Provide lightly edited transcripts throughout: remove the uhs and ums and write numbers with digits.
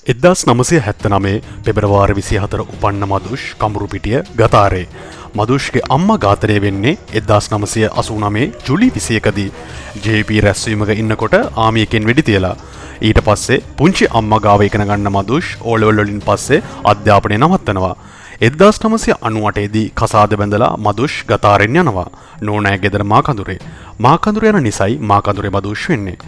1979 පෙබරවාරි 24 උපන්න මදුෂ් කඹුරුපිටිය ගතාරේ. මදුෂ්ගේ අම්මා ඝාතනය වෙන්නේ 1989 ජූලි 21 දී JP රැස්වීමක ඉන්නකොට ආමි එකෙන් වෙඩි තියලා. ඊට පස්සේ පුංචි අම්මා ගාව ඉගෙන ගන්න මදුෂ් ඕ ලෙවල් වලින් පස්සේ අධ්‍යාපනය නවත්තනවා. 1998 දී කසාද බැඳලා මදුෂ් ගතාරෙන් යනවා. නෝනෑ ගෙදර මාකඳුරේ. මාකඳුර යන නිසයි මාකඳුරේ මදුෂ් වෙන්නේ.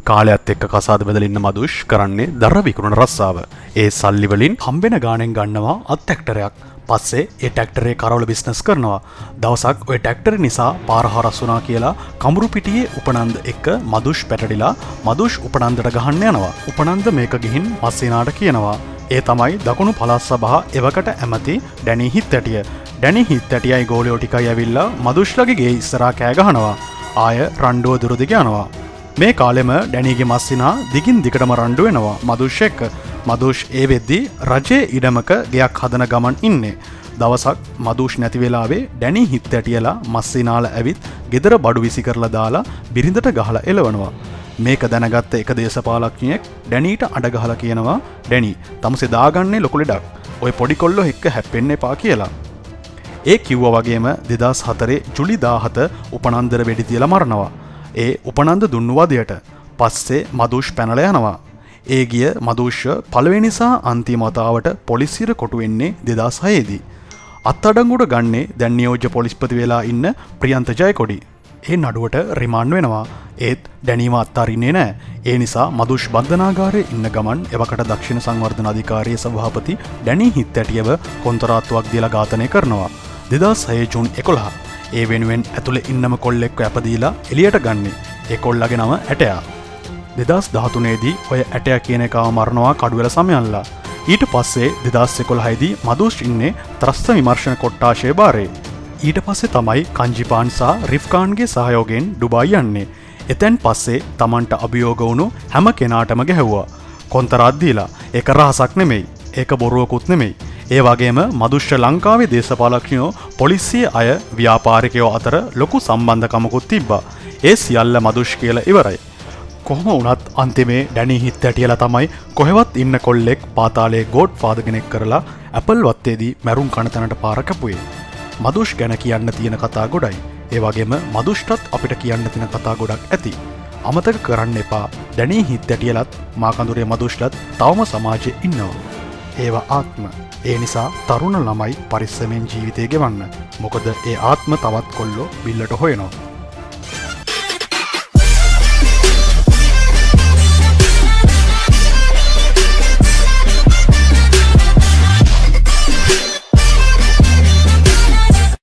කාලයත් එක්ක කසාද බැඳලා ඉන්න මදුෂ් කරන්නේ දර විකුණන රස්සාව. ඒ සල්ලි වලින් හම්බෙන ගාණෙන් ගන්නවා අත් ට්‍රැක්ටරයක්. පස්සේ ඒ ට්‍රැක්ටරේ කරවල බිස්නස් කරනවා. දවසක් ඔය ට්‍රැක්ටරේ නිසා පාර හරස් වුණා කියලා කඹුරුපිටියේ උපනන්ද එක්ක මදුෂ් පැටලිලා මදුෂ් උපනන්දට ගහන්න යනවා. උපනන්ද මේක ගිහින් මස්සිනාට කියනවා. ඒ තමයි දකුණු පළාත් සභා එවකට ඇමති ඩැනි හිත්තැටිය. ඩැනි හිත්තැටියයි ගෝලියෝ ටිකයි ඇවිල්ලා මදුෂ්ලගේ ගේ ඉස්සරහා කෑ ගහනවා. ආය රණ්ඩුව දුර දිග යනවා. මේ කාලෙම ඩැනීගේ මස්සිනා දිගින් දිගටම රණ්ඩු වෙනවා මදුෂ් එක්ක. මදුෂ් ඒ වෙද්දි රජයේ ඉඩමක ගෙයක් හදන ගමන් ඉන්නේ. දවසක් මදුෂ් නැති වෙලාවේ ඩැනි හිත්තැටියලා මස්සිනාල ඇවිත් ගෙදර බඩු විසි කරලා දාලා බිරිඳට ගහලා එලවනවා. මේක දැනගත්ත එක දේශපාලඥයෙක් ඩැනීට අඩ ගහලා කියනවා, "ඩැනි, තමුසේ දාගන්නේ ලොකු ලෙඩක්. ඔය පොඩි කොල්ලෝ එක්ක හැප්පෙන්න එපා" කියලා. ඒ කිව්වා වගේම 2004 ජුලි 17 උපනන්දර වෙඩි තියලා මරනවා. ඒ උපනන්ද දුන්නු වදයට. පස්සේ මදුෂ් පැනලා යනවා. ඒ ගිය මදුෂ්ව පළවෙනි සහ අන්තිම වතාවට පොලිසියට කොටු වෙන්නේ 2006 දී. අත්අඩංගුවට ගන්නේ දැන් නියෝජ්‍ය පොලිස්පති වෙලා ඉන්න ප්‍රියන්ත ජයකොඩි. ඒ නඩුවට රිමාන්ඩ් වෙනවා. ඒත් ඩැනීව අත්හරින්නේ නෑ. ඒ නිසා මදුෂ් බන්ධනාගාරයේ ඉන්න ගමන් එවකට දක්ෂිණ සංවර්ධන අධිකාරියේ සභාපති ඩැනි හිත්තැටියව කොන්තරාත්තුවක් දීලා ඝාතනය කරනවා. 2006 ජූන් 11. ඒ වෙනුවෙන් ඇතුලේ ඉන්නම කොල්ලෙක්ව ඇප දීලා එළියට ගන්නේ. ඒ කොල්ලගේ නම ඇටයා. 2013 දී ඔය ඇටයා කියන එකාව මරනවා කඩුවෙල සමයන්ලා. ඊට පස්සේ 2011 දී මදුෂ් ඉන්නේ ත්‍රස්ත විමර්ශන කොට්ටාශයේ බාරේ. ඊට පස්සේ තමයි කංජිපාන් සහ රිෆ්කාන්ගේ සහයෝගයෙන් ඩුබායි යන්නේ. එතැන් පස්සේ තමන්ට අභියෝග වුණු හැම කෙනාටම ගැහුවා. කොන්තරාත් දීලා. ඒක රහසක් නෙමෙයි. ඒක බොරුවකුත් නෙමෙයි. ඒ වගේම මදුෂ්‍ය ලංකාවේ දේශපාලඥයෝ, පොලිසිය අය, ව්‍යාපාරිකයෝ අතර ලොකු සම්බන්ධකමකුත් තිබ්බා. ඒ සියල්ල මදුෂ් කියලා ඉවරයි. කොහොම වුණත් අන්තිමේ ඩැනි හිත්තැටියලා තමයි කොහෙවත් ඉන්න කොල්ලෙක් පාතාලයේ ගෝඩ් ෆාදර් කෙනෙක් කරලා ඇපල් වත්තේදී මැරුම් කන තැනට පාර කැපුවේ. මදුෂ් ගැන කියන්න තියෙන කතා ගොඩයි. ඒ වගේම මදුෂ්ටත් අපිට කියන්න තියෙන කතා ගොඩක් ඇති. අමතක කරන්න එපා, ඩැනි හිත්තැටියලත් මාකඳුරේ මදුෂ්ලත් තවම සමාජයේ ඉන්නවා. ඒවා ආත්ම. ඒ නිසා තරුණ ළමයි පරිස්සමෙන් ජීවිතය ගෙවන්න. මොකද ඒ ආත්ම තවත් කොල්ලෝ බිල්ලට හොයනවා.